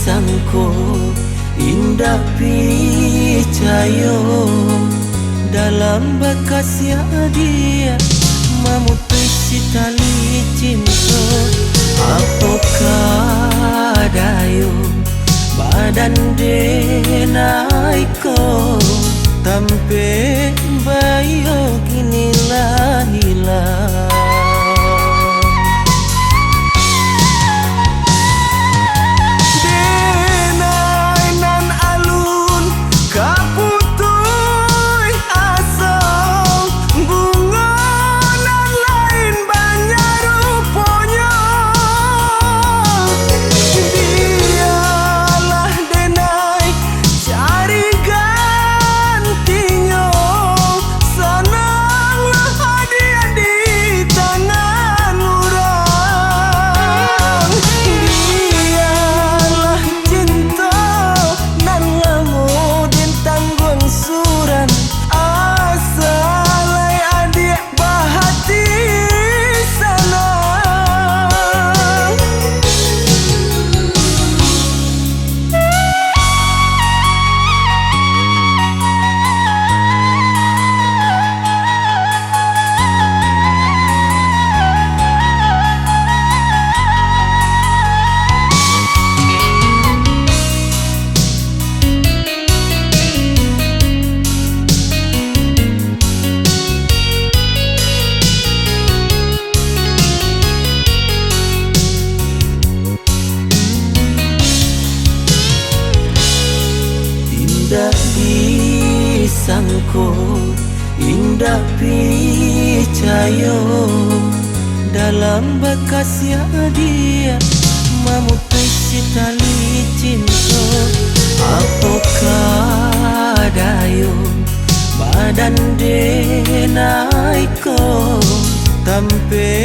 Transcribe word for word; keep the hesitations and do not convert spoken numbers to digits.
sangko, indak picayo dalam bakasiah adiak, mamutuih tali cinto. Apoka dayo badan denai ko, tampek bayo kini lah ilang. Denai nan alun ka putuih aso, bungo nan lain banyak ruponyo. Bialah denai cari gantinyo, sananglah adiak di tangan urang. Bialah cinto nan lamo den tangguang surang, asa lai adiak bahati sanang. Indak disangko, indak picayo, dalam bakasiah adiak, mamutuih si tali cinto. Apoka dayo badan denai ko, tampek